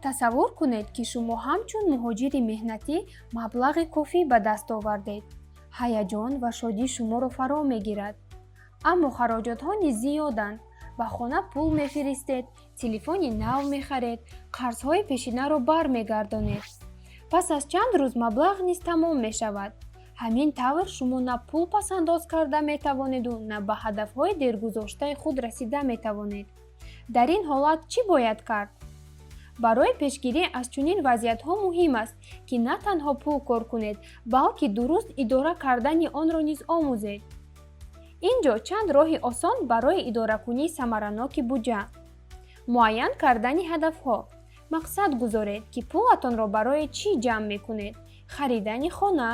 Тасаввур кунед, ки шумо ҳамчун муҳоҷири меҳнатӣ маблағи кофӣ ба даст овардед. Ҳаяҷон ва шодӣ шуморо фаро мегирад. Аммо хароҷотҳо низ зиёданд. Ба хона пул мефиристед, телефони нав мехаред, қарзҳои пешинаро бармегардонед. Пас аз чанд рӯз маблағ низ тамом мешавад. Ҳамин тавр шумо на пул пасандоз карда метавонеду, на ба ҳадафҳои дергузоштаи худ расида метавонед. Дар ин ҳолат чӣ бояд кард? Барои пешгирӣ аз чунин вазъиятҳо муҳим аст, ки на танҳо пул кор кунед, балки дуруст идора кардани онро низ омӯзед. Ин ҷо чанд роҳи осон барои идоракунии самараноки буҷа. Муайян кардани ҳадафҳо. Мақсад гузоред, ки пулатонро барои чӣ ҷамъ мекунед: харидани хона,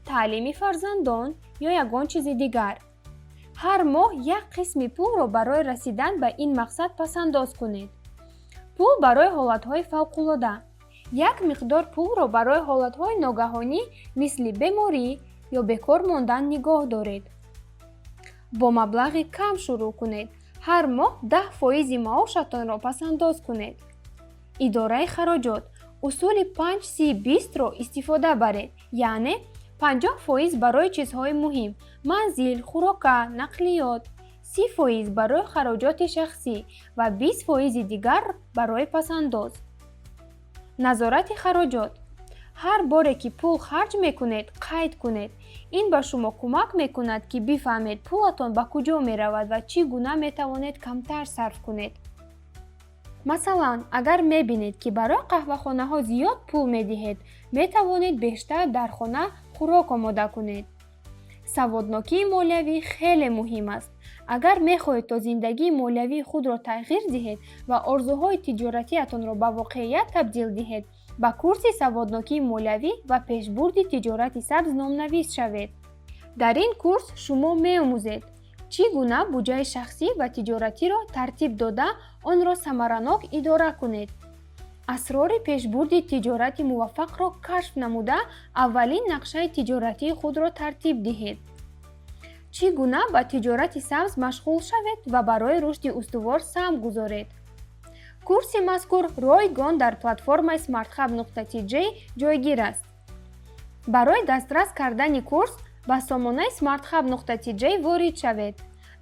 таълими фарзандон ё ягон чизи дигар. Ҳар моҳ як қисми пулро барои расидан ба ин мақсад пасандоз кунед. Пул барои ҳолатҳои фавқулода. Як миқдор пулро барои ҳолатҳои ногаҳонӣ, мисли беморӣ ё бекор мондан, нигоҳ доред. Бо маблағи кам шурӯъ кунед. Ҳар моҳ 10 фоизи маошатонро пасандоз кунед. Идораи хароҷот. Усули 5-30-20-ро истифода баред, яъне 50% барои чизҳои муҳим: манзил, хӯрока, нақлиёт, 30% барои хароҷоти шахсӣ ва 20 фоизи дигар барои пасандоз. Назорати хароҷот. Ҳар боре ки пул харҷ мекунед, қайд кунед. Ин ба шумо кӯмак мекунад, ки бифаҳмед, пулатон ба куҷо меравад ва чӣ гуна метавонед камтар сарф кунед. Масалан, агар мебинед, ки барои қаҳвахонаҳо зиёд пул медиҳед, метавонед бештар дар хона хӯрок омода кунед. Саводнокии молиявӣ хеле муҳим аст. Агар мехоҳед, то зиндагии молиявии худро тағйир диҳед ва орзуҳои тиҷоратиатонро ба воқеият табдил диҳед, ба курси саводнокии молиявӣ ва пешбурди тиҷорати сабз номнавис шавед. Дар ин курс шумо меомӯзед, чӣ гуна буҷаи шахсӣ ва тиҷоратиро тартиб дода, онро самаранок идора кунед, асрори пешбурди тиҷорати муваффақро кашф намуда, аввалин нақшаи тиҷоратии худро тартиб диҳед, чӣ гуна ба тиҷорати сабз машғул шавед ва барои рушди устувор саҳм гузоред. Курси мазкур ройгон дар платформаи smarthub.tj ҷойгир аст. Барои дастрас кардани курс ба сомонаи smarthub.tj ворид шавед,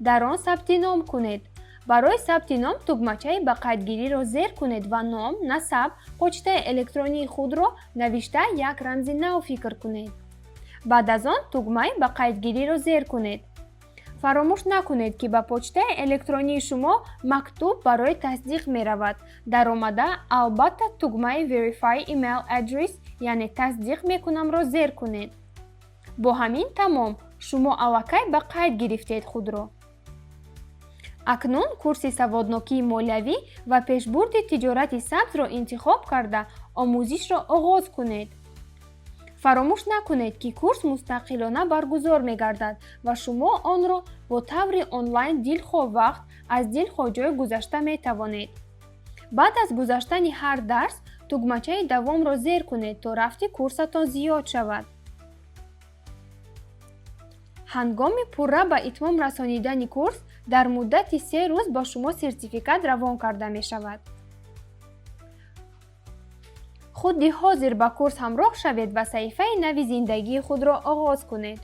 дар он сабти ном кунед. Барои сабти ном тугмачаи ба қайдгириро зер кунед ва ном, насаб, почтаи электронии худро навишта, як рамзи нав фикр кунед. Баъд аз он тугмаи ба қайдгириро зер кунед. Фаромӯш накунед, ки ба почтаи электронии шумо мактуб барои тасдиқ меравад. Даромада, албатта, тугмаи Verify email address, яъне тасдиқ мекунамро зер кунед. Бо ҳамин тамом, шумо аллакай ба қайд гирифтед худро. Акнун курси саводнокии молиявӣ ва пешбурди тиҷорати сабзро интихоб карда, омӯзишро оғоз кунед. Фаромӯш накунед, ки курс мустақилона баргузор мегардад ва шумо онро бо таври онлайн дилхоҳ вақт аз дилхоҳ ҷой гузашта метавонед. Баъд аз гузаштани ҳар дарс тугмачаи давомро зер кунед, то рафти курсатон зиёд шавад. Ҳангоми пурра ба итмом расонидани курс дар муддати 3 рӯз ба шумо сертификат равон карда мешавад. Худи ҳозир ба курс ҳамроҳ шавед ва саҳифаи нави зиндагии худро оғоз кунед.